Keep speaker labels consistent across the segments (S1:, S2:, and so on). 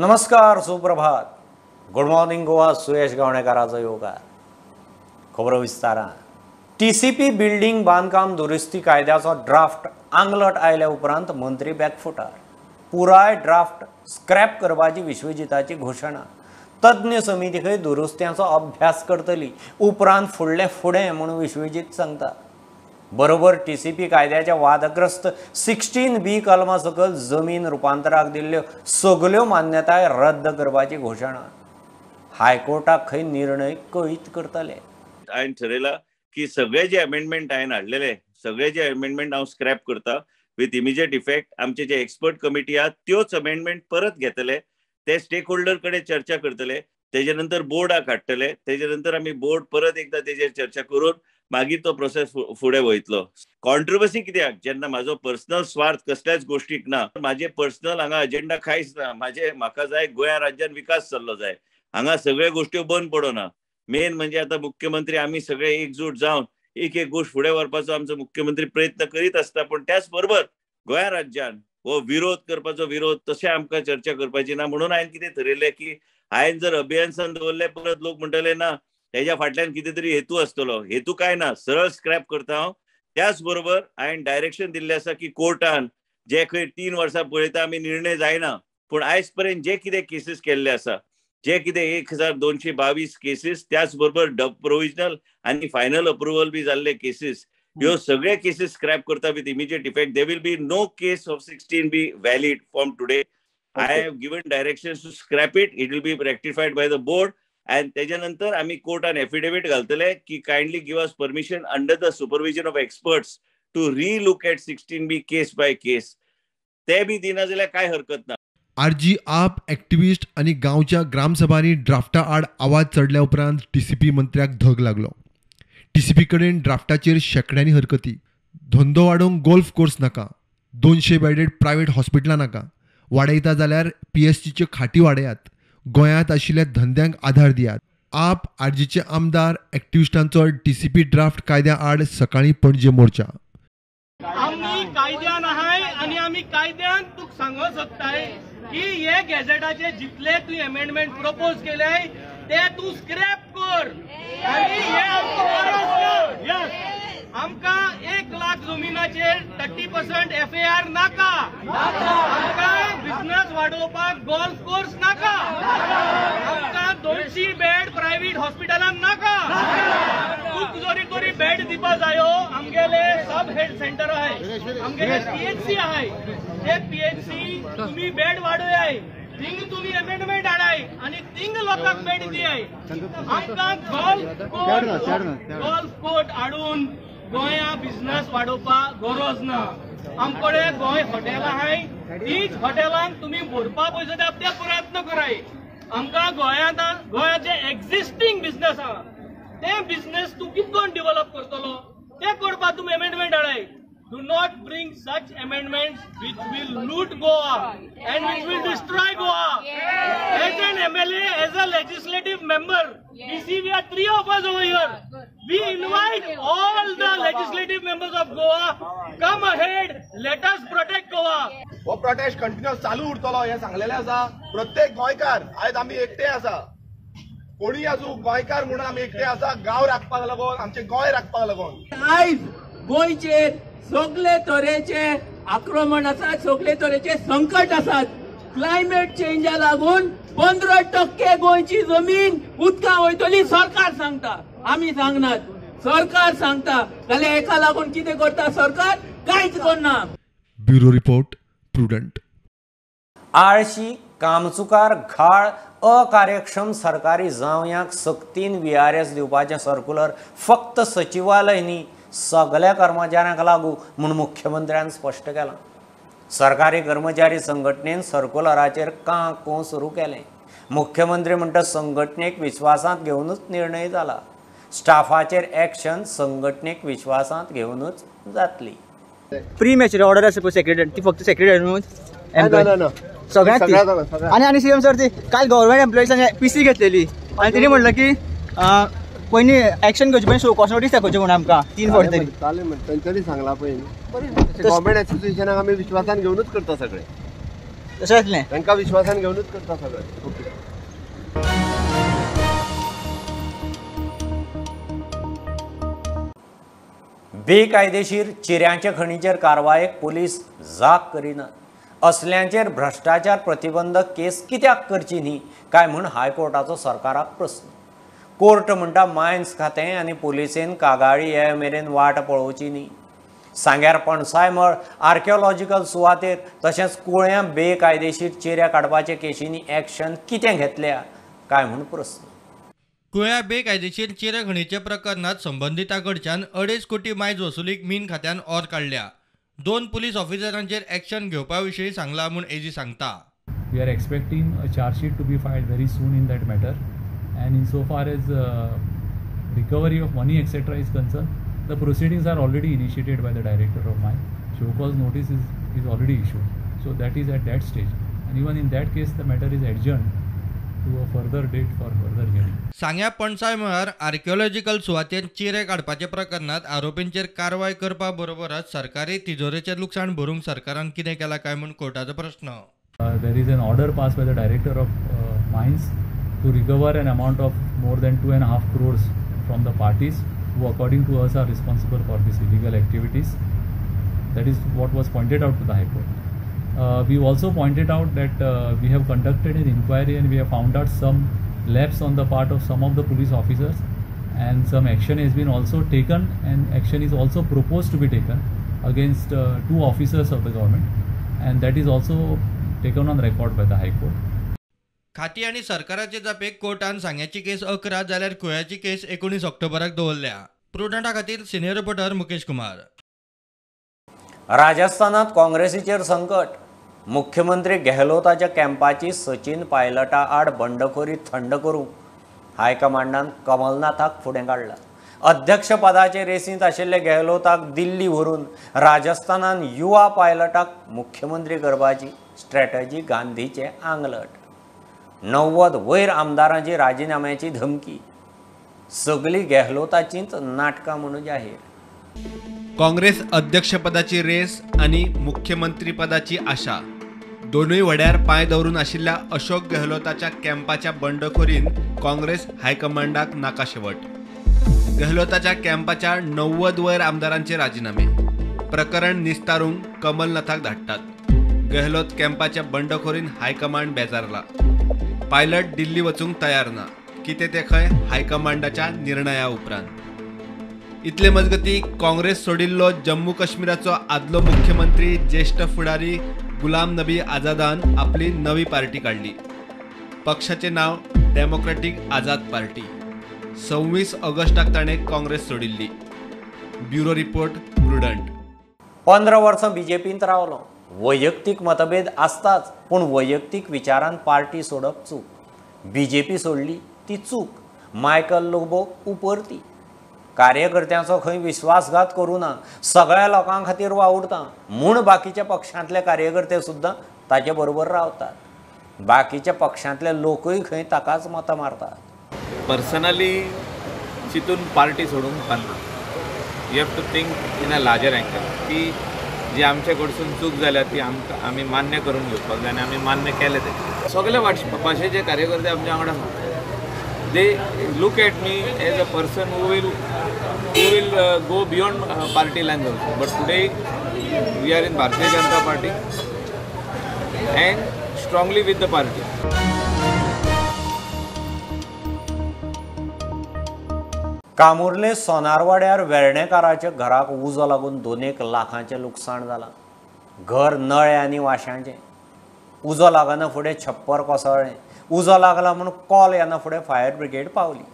S1: नमस्कार, सुप्रभात, good morning Goa. सुयश गावणेकाराचो येवकार. खबरो विस्तारान. टीसीपी बिल्डिंग बांदकाम दुरुस्ती कायद्याचो ड्राफ्ट आंगलट आयल्या उपरांत मंत्री बॅकफुटार. पुराय ड्राफ्ट स्क्रॅप करपाची विश्वजिताची घोशणा. तज्ञ समिती खंय दुरुस्त्यांचो अभ्यास करतली, उपरांत फुडलें फुडें म्हूण विश्वजीत सांगता. बरोबर टीसीपी कायद्याच्या वादग्रस्त 16B कलमा सकयल जमीन रुपांतराक दिल्ल्यो सगल्यो मान्यताय रद्द करपाची घोशणा. हायकोर्टाक खंय निर्णय कळीत करतले.
S2: हांवें ठरयलां की सगळे जे अमेंडमेंट हांवें हाडलेले, सगळे जे अमेंडमेंट हांव स्क्रॅप करता विथ इमिजिएट इफेक्ट. आमचे जे एक्सपर्ट कमिटी आहा त्योच अमेंडमेंट परत घेतले, ते स्टेक होल्डर कडेन चर्चा करतले, तेजे नंतर बोर्डाक हाडटले, तेजे नंतर आमी बोर्ड परत एकदा तेजेर चर्चा करून मागीर तो प्रोसेस फुडें वयतलो. कॉन्ट्रोवर्सी कित्याक, जेन्ना म्हाजो पर्सनल स्वार्थ कसल्याच गोश्टीक ना, म्हाजे पर्सनल हांगा अजेंडा कांयच ना. म्हाजे म्हाका जाय गोंया राज्यान विकास जाल्लो जाय, हांगा सगळ्यो गोश्ट्यो बंद पडोना. मेन म्हणजे आतां मुख्यमंत्री आमी सगळे एकजूट जावन एक एक गोश्ट फुडें व्हरपाचो आमचो मुख्यमंत्री प्रयत्न करीत आसता. पूण त्याच बरोबर गोंया राज्यान हो विरोध करपाचो विरोध तशें आमकां चर्चा करपाची ना. म्हणून हांवें कितें थरयलें की हांवें जर अभियन्सान दवरलें परत लोक म्हणटले ना हेज्या फाटल्यान कितें तरी हेतू आसतलो. हेतू काय ना, सरळ स्क्रॅप करता हांव. त्याच बरोबर हांवें डायरेक्शन दिल्लें आसा की कोर्टान जे खंय 3 वर्सां पळयता आमी निर्णय जायना, पूण आयज पर्यंत जे कितें केसीस केल्ले आसा, जे कितें 1222 केसीस, त्याच बरोबर प्रोविजनल आनी फायनल अप्रुवल बी जाल्ले केसीस, ह्यो सगळे केसीस स्क्रॅप करता with immediate effect. There will be no case of 16B valid from today. I have given direction to scrap it, it will be rectified by the board. And तेच्या नंतर आमी कोर्टान affidavit घालतले की kindly give us permission under the supervision of experts to relook at 16B case by case. ते बी दिना जाल्यार कांय हरकत ना.
S3: आरजी आप एक्टिविस्ट आनी गांवच्या ग्रामसभांनी ड्राफ्टा आड आवाज चडल्या उपरांत टीसीपी मंत्र्याक धग लागलो. टीसीपी कडेन ड्राफ्टाचेर शेंकड्यांनी हरकती. धंदो वाडोवंक गोल्फ कोर्स नाका, 200 बेडेड प्रायव्हेट हॉस्पिटलां नाका, वाडयता जाल्यार पीएससीच्यो खाटी वाडयात, गोंयांत आशिल्ल्या धंद्यांक आधार दियात. आप आरजीचे आमदार एक्टिविस्टांचो टीसीपी ड्राफ्ट कायद्या आड सकाळीं पणजे मोर्चा.
S4: आमी कायद्यान आहाय आनी आमी कायद्यान तुका सांगो सोदताय की हे गॅझेटाचे जितले तूं अमेंडमेंट प्रपोज केले ते तूं स्क्रॅप कर. आनी हे आमकां गरज ना. आमकां 1 लाख जमिनाचेर 30% FAR नाका, आमकां बिझनस वाडोवपाक गोल्फ कोर्स नाका, आमकां 200 बेड प्रायव्हेट हॉस्पिटलान नाका. तुका जरी तरी बेड दिवपा जायो, आमगेले सब हेल्थ सेंटर आहाय, आमगेले PHC आहाय, ते PHC तुमी बेड वाडोयाय, थिंग तुमी अमेंडमेंट हाडाय आनी थिंग लोकांक बेड दियाय. आमकां गोल्फ कोर्ट हाडून गोंया बिझनस वाडोवपाक गरज ना. आमकडे गोंय हॉटेल आहाय, तीच हॉटेलांक तुमी भरपा पयसो दिता ते प्रयत्न कराय. आमकां गोंयांत गोंयाचे एक्झिस्टींग बिझनस आहा ते बिझनस तूं कितकोन डेव्हलप करतलो ते करपाक तुमी amendment हाडाय. Do not bring such amendments which will loot Goa and which will destroy Goa. As an MLA, as a legislative member, you see we are 3 of us over here. We invite all the legislative members of Goa, come ahead, let us protect Goa.
S5: हो protest continuous चालू उरतलो हें सांगलेलें आसा. प्रत्येक गोंयकार आयज आमी एकटे आसा, कोणी आसूं गोंयकार म्हणून आमी एकटे आसा, गांव राखपाक लागून, आमचें गोंय राखपाक लागून.
S6: आयज गोंयचेर सगळे तरेचे आक्रमण आसात, सगळे तरेचे संकट आसात. क्लायमेट चेंजा लागून 15% गोंयची जमीन उदका वयतली सरकार सांगता, आमी सांगनात, सरकार सांगता. जाल्यार हेका लागून कितें करता सरकार, कांयच करना.
S3: Bureau report, Prudent.
S1: आळशी, कामचुकार, घाळ, अकार्यक्षम सरकारी जावयांक सक्तीन VRS दिवपाचें सर्कुलर फक्त सचिवालय न्ही सगळ्या कर्मचाऱ्यांक लागू म्हूण मुख्यमंत्र्यान स्पश्ट केलां. सरकारी कर्मचारी संघटनेन सर्कुलराचेर कां कों सुरू केलें. मुख्यमंत्री म्हणटा संघटनेक विश्वासांत घेवनूच निर्णय जाला. स्टाफाचेर एक्शन संघटनेक विश्वासांत घेवनूच जातली.
S7: प्री मॅच्युअर ऑर्डर आसा पळय सेक्रेटरी, ती फक्त सेक्रेटरी सगळ्यांक. आनी आनी सीएम सर ती काल गव्हर्मेंट एम्प्लॉइजान पीसी घेतलेली आनी तेणी म्हणलं की पयलीं एक्शन घेवचें पयलीं शोकॉज नोटीस दाखोवचें म्हणून आमकां 3 फावट तरी.
S5: चालेल, तेंच्यांनी सांगलां पयलीं. गव्हर्मेंट एसोसिएशनाक आमी विश्वासान घेवनूच करता सगळें.
S7: तशें जातलें.
S5: तांकां विश्वासान घेवनूच करता सगळें. ओके.
S1: बेकायदेशीर चिऱ्यांच्या खणीचेर कारवायेक पुलीस जाग करिना. असल्यांचेर भ्रश्टाचार प्रतिबंधक केस कित्याक करची न्ही काय म्हूण हायकोर्टाचो सरकाराक प्रस्न. कोर्ट म्हणटा मायन्स खातें आनी पुलिसेन कागाळी ये मेरेन वाट पळोवची न्ही. सांग्यार पणसाय मळ आर्किओलॉजिकल सुवातेर तशेंच कुळ्यां बेकायदेशीर चिऱ्या काडपाचे केशींनी एक्शन कितें घेतल्या काय म्हूण प्रस्न.
S8: कुळ्या बेकायदेशीर चिरे खणीच्या प्रकरणात संबंदिता कडच्यान 2.5 कोटी मायज वसुलीक मीन खात्यान ऑर काडल्या. 2 पुलीस ऑफिसरांचेर एक्शन घेवपा विशीं सांगला म्हूण एजी सांगता.
S9: We are expecting a chargesheet to be filed very soon in that matter and in so far as recovery of money etcetera is concern the proceedings are already initiated by the director of mine. Show cause notice is already issued, so that is at that stage and even in that case the matter is adjourned to a further date for further hearing.
S8: सांग्या पणसाय मळार archaeological सुवातेर चिरे काडपाच्या प्रकरणात आरोपींचेर कारवाय करपा बरोबरच सरकारी तिजोरेचें लुकसाण भरूंक सरकारान कितें केलां काय म्हूण कोर्टाचो प्रश्न.
S9: There is an order passed by the director of mines to recover an amount of more than 2.5 crores from the parties who according to us are responsible for these illegal activities. That is what was pointed out to the High Court. We also pointed out that we have conducted an inquiry and we have found out some lapse on the part of some of the police officers and some action has been also taken and action is also proposed to be taken against 2 officers of the government and that is also taken on record by the High Court.
S8: खाती आनी सरकाराचे जापेक कोर्टान सांग्याची केस 11 जाल्यार कुळ्याची केस 19 ऑक्टोबराक दवरल्या. प्रुडंटा खातीर senior reporter Mukesh Kumar.
S1: राजस्थानात काँग्रेसीचेर संकट. मुख्यमंत्री गेहलोताच्या कॅम्पाची सचिन पायलटा आड बंडखोरी थंड करूंक हायकमांडान कमलनाथाक फुडें काडला. अध्यक्षपदाचे रेसींत आशिल्ले गेहलोताक दिल्ली व्हरून राजस्थानान युवा पायलटाक मुख्यमंत्री करपाची स्ट्रॅटजी गांधीचे आंगलट. 90 वयर आमदारांची राजीनाम्याची धमकी. सगळी गेहलोताचींच नाटकां म्हणून जाहीर.
S10: काँग्रेस अध्यक्षपदाची रेस आनी मुख्यमंत्रीपदाची आशा दोनूय व्हड्यार पांय दवरून आशिल्ल्या अशोक गेहलोताच्या कॅम्पाच्या बंडखोरीन काँग्रेस हायकमांडाक नाका शेवट. गेहलोताच्या कॅम्पाच्या 90 वयर आमदारांचे राजीनामे. प्रकरण निस्तारूंक कमलनाथाक धाडटात. गेहलोत कॅम्पाच्या बंडखोरीन हायकमांड बेजारला. पायलट दिल्ली वचूंक तयार ना. कितें तें खंय हायकमांडाच्या निर्णया उपरांत. इतले मजगती काँग्रेस सोडिल्लो जम्मू काश्मीराचो आदलो मुख्यमंत्री ज्येष्ठ फुडारी गुलाम नबी आझादान आपली नवी पार्टी काडली. पक्षाचें नांव डेमोक्रेटीक आझाद पार्टी. 26 ऑगस्टाक ताणें काँग्रेस सोडिल्ली. Bureau report, Prudent.
S1: 15 वर्सां बीजेपींत रावलो. वैयक्तीक मतभेद आसताच, पूण वैयक्तीक विचारान पार्टी सोडप चूक. बीजेपी सोडली ती चूक. मायकल लोबो उपरती. कार्यकर्त्यांचो खंय विश्वासघात करूं ना, सगळ्या लोकां खातीर वावुरता म्हूण बाकीच्या पक्षांतले कार्यकर्ते सुद्दां ताचे बरोबर रावतात. बाकीच्या पक्षांतले लोकूय खंय ताकाच मतां मारतात.
S11: पर्सनली चितून पार्टी सोडूंक उपकारना. You have to think in a larger angle की जी आमचे कडसून चूक जाल्या ती आमकां आमी मान्य करून घेवपाक जाय आनी आमी मान्य केले ते. सगळे भाशेचे कार्यकर्ते आमच्या वांगडा आसा. They look at me as a person who will go beyond party lines also. But today we are in Bharatiya Janata Party and strongly with the party.
S1: Camurlim सोनारवाड्यार वेर्णेकाराच्या घराक उजो लागून 2 लाखांचें लुकसाण जालां. घर नळे आनी वाश्यांचें. उजो लागना फुडें छप्पर कोसळ्ळें. उजो लागला म्हूण कॉल येना फुडें फायर ब्रिगेड पावली.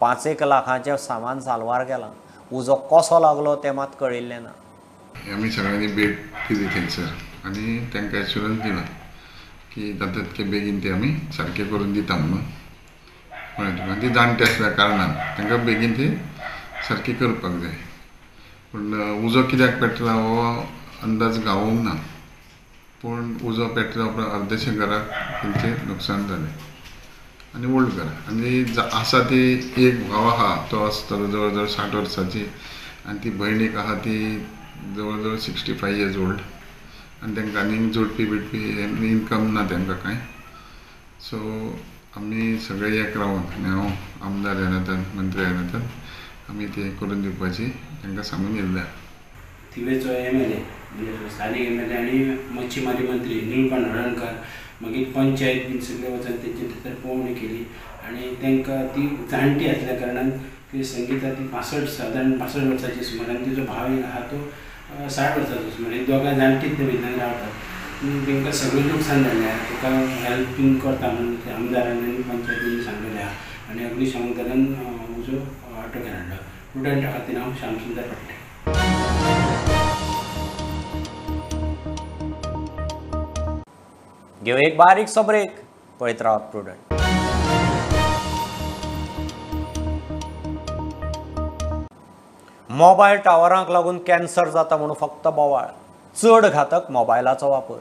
S1: 5-1 लाखांचें सामान साल्वार गेलां. उजो कसो लागलो तें मात कळिल्लें ना.
S12: आमी सगळ्यांनी भेट दिली थंयसर आनी तांकां एश्युरन्स दिला की जाता तितके बेगीन ते आमी सारकें करून दिता म्हणून. कळ्ळें तुका? ती जाणटी आसल्या कारणान तांकां बेगीन ती सारकी करपाक जाय. पूण उजो कित्याक पेटला हो अंदाज गावोंक ना. पूण उजो पेटल्या उपरांत अर्देशें घराक तेंचें नुकसान जालें आनी व्हड घर आनी आसा ती एक भाव आहा तो आसतलो जवळ जवळ 60 वर्सांची आनी ती भयणीक आहा ती जवळ जवळ 65 इयर्स ओल्ड. आनी तांकां आनीक जोडपी बिडपी इनकम ना तांकां कांय. सो आमी सगळे एक रावन आनी हांव आमदार ह्या नात्यान, मंत्री ह्या नात्यान आमी ते करून दिवपाची तांकां सांगून येयल्ले.
S13: थिवेचो MLA म्हणजे स्थानीक MLA आनी मच्छीमारी मंत्री निळकंठ हळर्णकर, मागीर पंचायत बीन सगळे वचून तेंची थंयसर पळोवणी केली आनी तांकां ती जाणटी आसल्या कारणान ती संगीता ती 65 सादारण 65 वर्साची सुमार आनी तिचो भाव एक आहा तो 60 वर्साचो सुमार, ही दोगां जाणटीच ते भितर रावतात. तांकां सगळें लुकसाण जाल्लें आहा, ताका हेल्प बीन करता म्हणून ते आमदारान आनी पंचायतीन सांगलेलें आहा आनी अग्निशामक दलान उजो आटोक्यान हाडलो. प्रुडंटा खातीर हांव श्यामसुंदर पट्टे.
S1: घेऊ एक बारीकसो ब्रेक, पळयत रावात प्रुडंट. मोबायल टावरांक लागून कॅन्सर जाता म्हणून फक्त बोवाळ, चड घातक मोबायलाचो वापर.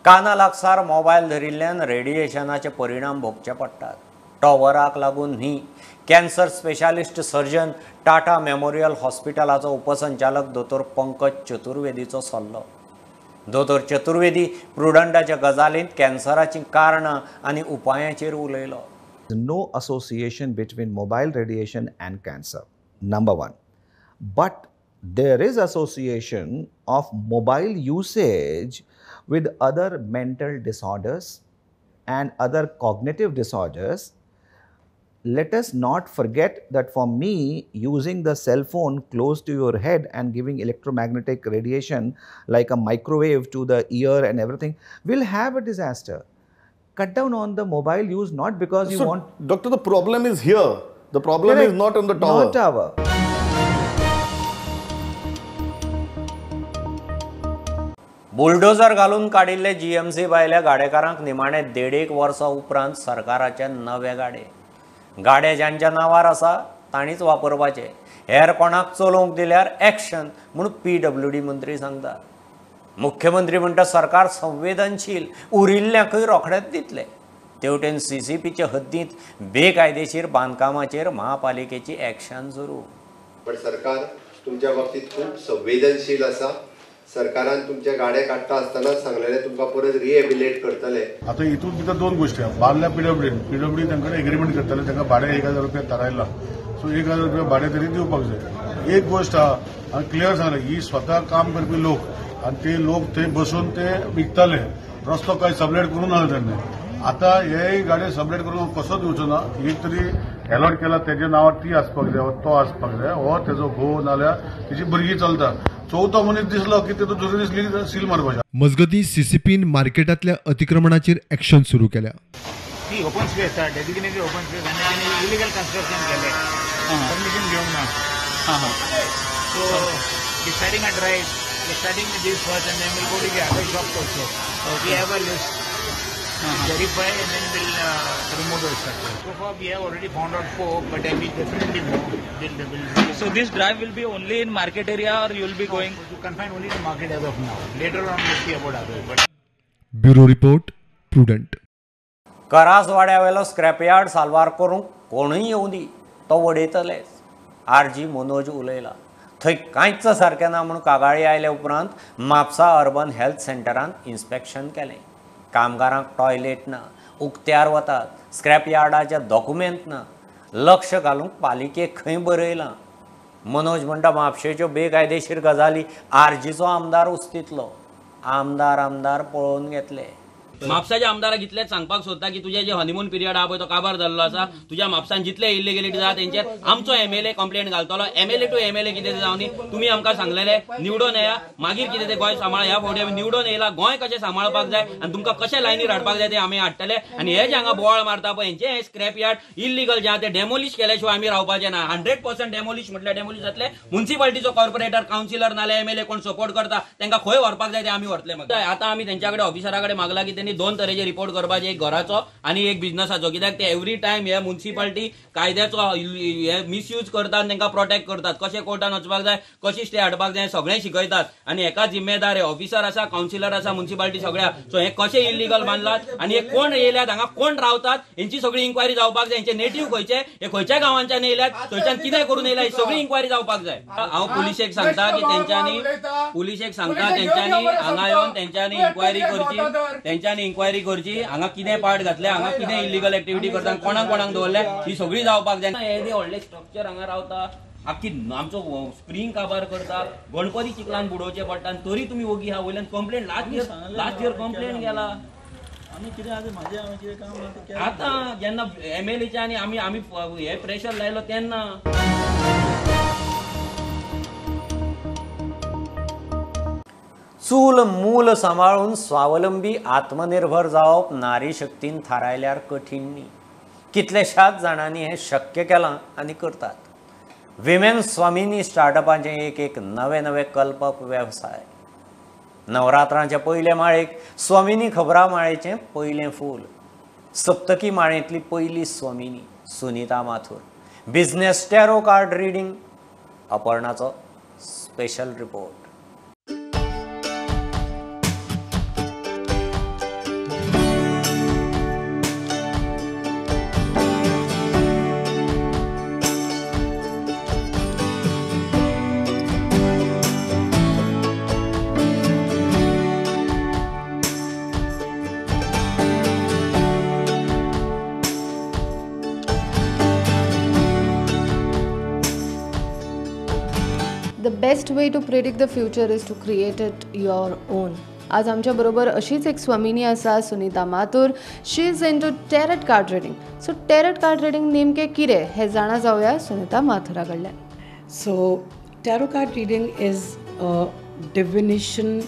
S1: काना लागसार मोबायल धरिल्ल्यान रेडिएशनाचे परिणाम भोगचे पडटात. टॉवराक लागून न्ही, cancer specialist surgeon Tata memorial हॉस्पिटलाचो उपसंचालक दोतोर पंकज चतुर्वेदीचो सल्लो. दोतोर चतुर्वेदी प्रुडंटाच्या गजालींत कॅन्सराचीं कारणां आनी उपायांचेर उलयलो.
S14: No association between mobile radiation and cancer, number one. But there is association of mobile usage with other mental disorders and other cognitive disorders. Let us not forget that for me, using the cell phone close to your head and giving electromagnetic radiation like a microwave to the ear and everything will have a disaster. Cut down on the mobile use, not because you want...
S15: Doctor, the problem is here. The problem
S14: Correct.
S15: Is not on the tower.
S14: Not tower.
S1: Bulldozer घालून काडिल्ले GMC भायल्या गाडेकारांक निमाणे 1.5 वर्सां उपरांत सरकाराचे नवे गाडे. गाडे ज्यांच्या नांवार आसा तांणीच वापरपाचे, हेर कोणाक चलोवंक दिल्यार एक्शन म्हूण PWD मंत्री सांगता. मुख्यमंत्री म्हणटा सरकार संवेदनशील, उरिल्ल्यांकूय रोखडेच दितले. तेवटेन CCPचे हद्दींत बेकायदेशीर बांदकामाचेर महापालिकेची एक्शन सुरू.
S16: पण सरकार तुमच्या बाबतीत खूब संवेदनशील आसा. सरकारान तुमचे गाडे काडटा आसतना सांगलेले तुमकां परत रिहेबिलेट करतले.
S15: आतां हितून भितर दोन गोष्टी आहा. बांदल्या PWD तांकां एग्रीमेंट करतले, तांकां भाडें 1000 रुपया थारायलां. सो 1000 रुपया भाडें तरी दिवपाक जाय. एक गोष्ट आहा हांवें क्लियर सांगलें, ही स्वता काम करपी लोक आनी ते लोक थंय बसून ते विकताले. रस्तो काय सबलेट करूं ना तांणी. आतां हे गाडी सबलेट करून कसो दिवचो ना. एक तरी एलॉट केला तेजे नांवार ती आसपाक जाय, तो आसपाक जाय, हो तेजो घोव नाल्यार तेजी भुरगीं चलता. चवथो मनीस दिसलो की ते दुसरे दीस सील मारपाचें.
S3: मजगतीं CCPन मार्केटांतल्या अतिक्रमणाचेर एक्शन सुरू केल्या.
S17: ती ओपन स्पेस आसा, डेजिग्नेटेड ओपन स्पेस आनी तेणी इलिगल कन्स्ट्रक्शन केलें, परमिशन घेवंक ना. So starting a drive, starting with this first and then we'll go to the other shops also. We have a list, verify and then we'll remove those structures. So far we have already found out 4, but there will be definitely more. We'll
S18: So this drive will be only in market area or you will be going?
S17: To confine only to market as of now. Later on we'll see about others. But
S3: Bureau Report, Prudent.
S1: करासवाड्यावेलो scrapyard साल्वार करूंक कोणूय येवं दी, तो वडयतलेच. RG Manoj उलयला. थंय कांयच सारकें ना म्हूण कागाळी आयले उपरांत म्हापसा अर्बन हेल्थ सेंटरांत इन्स्पेक्शन केलें. कामगारांक टॉयलेट ना, उक्त्यार वतात, स्क्रॅप यार्डाचे डॉक्युमेंट ना. लक्ष घालूंक पालिकेक खंय बरयलां. मनोज म्हणटा म्हापशेच्यो बेकायदेशीर गजाली आरजीचो आमदार उस्तितलो. आमदार आमदार पळोवन घेतले.
S6: म्हापसाच्या आमदाराक इतलेंच सांगपाक सोदता की तुजें जे हनीमून पिरियड आहा पळय तो काबार जाल्लो आसा. तुज्या म्हापसान जितले इलिगलिटी आसा तेंचेर आमचो MLA complaint घालतलो. MLA to MLA कितें जावं न्ही, तुमी आमकां सांगलेले निवडून येया, मागीर कितें तें गोंय सांबाळ. ह्या फावटी आमी निवडून येयला, गोंय कशें सांबाळपाक जाय आनी तुमकां कशें लायनीर हाडपाक जाय तें आमी हाडटले. आनी हे जे हांगा बोवाळ मारता पळय हेंचे हे स्क्रॅप यार्ड इलिगल जे आहा ते डेमोलिश केल्या शिवाय आमी रावपाचे ना. 100% डेमोलिश म्हटल्यार डेमोलिश जातले. मुन्सिपालिटीचो कॉर्पोरेटर, कावन्सिलर नाल्यार MLA कोण सपोर्ट करता तेंकां खंय व्हरपाक जाय ते आमी व्हरतले. मागीर आतां आमी तेंच्या कडेन ऑफिसरा कडेन मागला की तेणी तेंच्यांनी 2 तरेचे रिपोर्ट करपाचे, एक घराचो आनी एक बिझनसाचो. कित्याक ते एवरी टायम हे म्युनिसिपालिटी कायद्याचो हे मिसयूज करतात, तांकां प्रोटेक्ट करतात. कशें कोर्टान वचपाक जाय, कशी स्टे हाडपाक जाय, सगळें शिकयतात. आनी हेका जिम्मेदार हे ऑफिसर आसा, कावन्सिलर आसा, म्युनिसिपालिटी सगळ्या. सो हे कशें इलिगल बांदलात आनी हे कोण येयल्यात, हांगा कोण रावतात, हेंची सगळी इन्क्वायरी जावपाक जाय. हेंचे नेटीव खंयचे, हे खंयच्या गांवांच्यान येयल्यात, थंयच्यान कितें करून येयल्या, सगळी इन्क्वायरी जावपाक जाय. हांव पुलिशेक सांगता की तेंच्यांनी, पुलिशेक सांगता तेंच्यांनी हांगा येवन तेंच्यांनी इन्क्वायरी करची, तेंच्यांनी इन्क्वायरी करची, हांगा कितें पार्ट घातले, हांगा कितें इलिगल एक्टिविटी करता, कोणाक कोणाक दवरले, ही सगळी जावपाक जाय. हे व्हडलें स्ट्रक्चर हांगा रावता, आख्खी आमचो स्प्रींग काबार करता, गणपती चिखलान बुडोवचे पडटा, आनी तरी तुमी ओगी आहा. वयल्यान कंप्लेन लास्ट इयर कंप्लेन गेला. आतां जेन्ना एमएलएच्या आनी आमी आमी हे प्रेशर लायलो तेन्ना
S1: चूल मूल सांबाळून स्वावलंबी आत्मनिर्भर जावप नारी शक्तीन थारायल्यार कठीण न्ही. कितल्याशाच जाणांनी हें शक्य केलां आनी करतात. विमेन स्वामिनी स्टार्टअपांचें एक एक नवे नवे कल्पक वेवसाय. नवरात्रांचे पयले माळेक स्वामिनी खबरां माळेचें पयलें फूल, सप्तकी माळेंतली पयली Swamini Sunita Mathur. Business tarot card reading, अपर्णाचो special report.
S19: The best way to predict the future is to create it your own. आज आमच्या बरोबर अशीच एक स्वामिनी आसा, Sunita Mathur. She is into tarot card reading. So tarot card reading नेमकें कितें हें जाणा जावया सुनीता माथुरा कडल्यान.
S20: So tarot card reading is a divination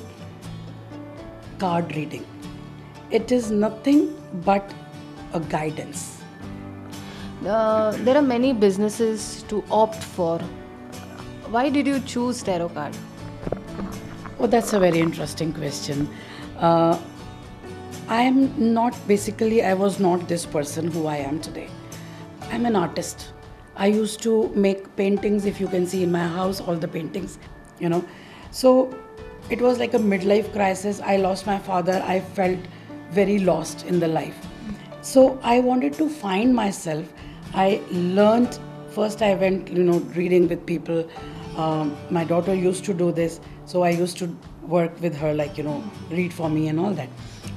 S20: card reading. It is nothing but a guidance.
S19: There are many businesses to opt for. Why did you choose tarot card?
S20: Oh, that's a very interesting question. I am not, basically, I was not this person who I am today. I'm an artist. I used to make paintings, if you can see in my house, all the paintings, you know. So it was like a midlife crisis. I lost my father. I felt very lost in the life. So I wanted to find myself. I learned, first I went, you know, reading with people. My daughter used to do this, so I used to work with her, like, you know, read for me and all that.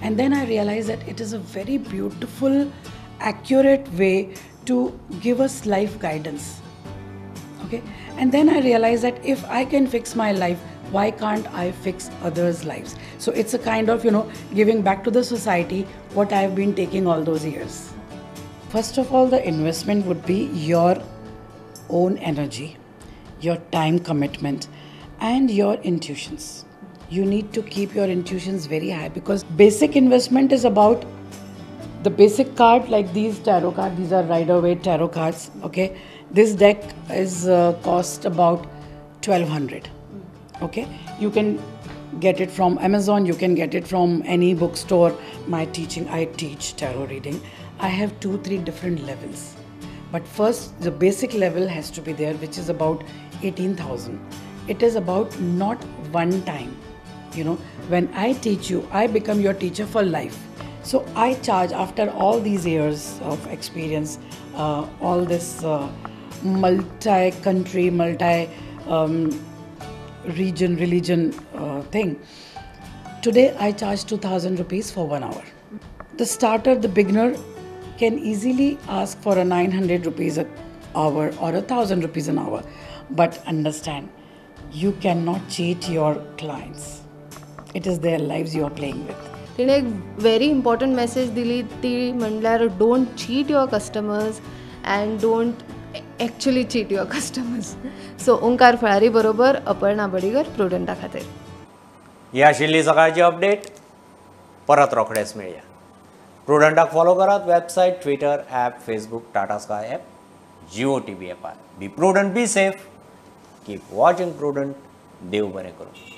S20: And then I realized that it is a very beautiful, accurate way to give us life guidance. Okay? And then I realized that if I can fix my life, why can't I fix others' lives? So it's a kind of, you know, giving back to the society what I've been taking all those years. First of all, the investment would be your own energy, your time commitment, and your intuitions. You need to keep your intuitions very high, because basic investment is about the basic card, like these tarot cards. These are Rider-Waite tarot cards, okay? This deck is cost about 1200, okay? You can get it from Amazon, you can get it from any bookstore. My teaching, I teach tarot reading. I have 2-3 different levels. But first, the basic level has to be there, which is about 18,000. It is about not one time. You know, when I teach you, I become your teacher for life. So I charge, after all these years of experience, all this multi-country, multi-region, religion thing. Today, I charge 2,000 rupees for 1 hour. The starter, the beginner, can easily ask for a 900 rupees an hour or 1,000 rupees an hour. But understand, you cannot cheat your clients. It is their lives you are playing with.
S19: तिणे एक very important message दिली, ती म्हणल्यार don't cheat your customers and don't actually cheat your customers. So Omkar Phalari बरोबर अपर्णा बडीगर, प्रुडंटा खातीर.
S1: ही आशिल्ली सकाळची update. परत रोखडेच मेळया. प्रुडंटाक फॉलो करात website, Twitter, app, Facebook, Tata Sky app, Jio TV ॲपार. Be prudent, be safe, keep watching Prudent. देव बरें करूं.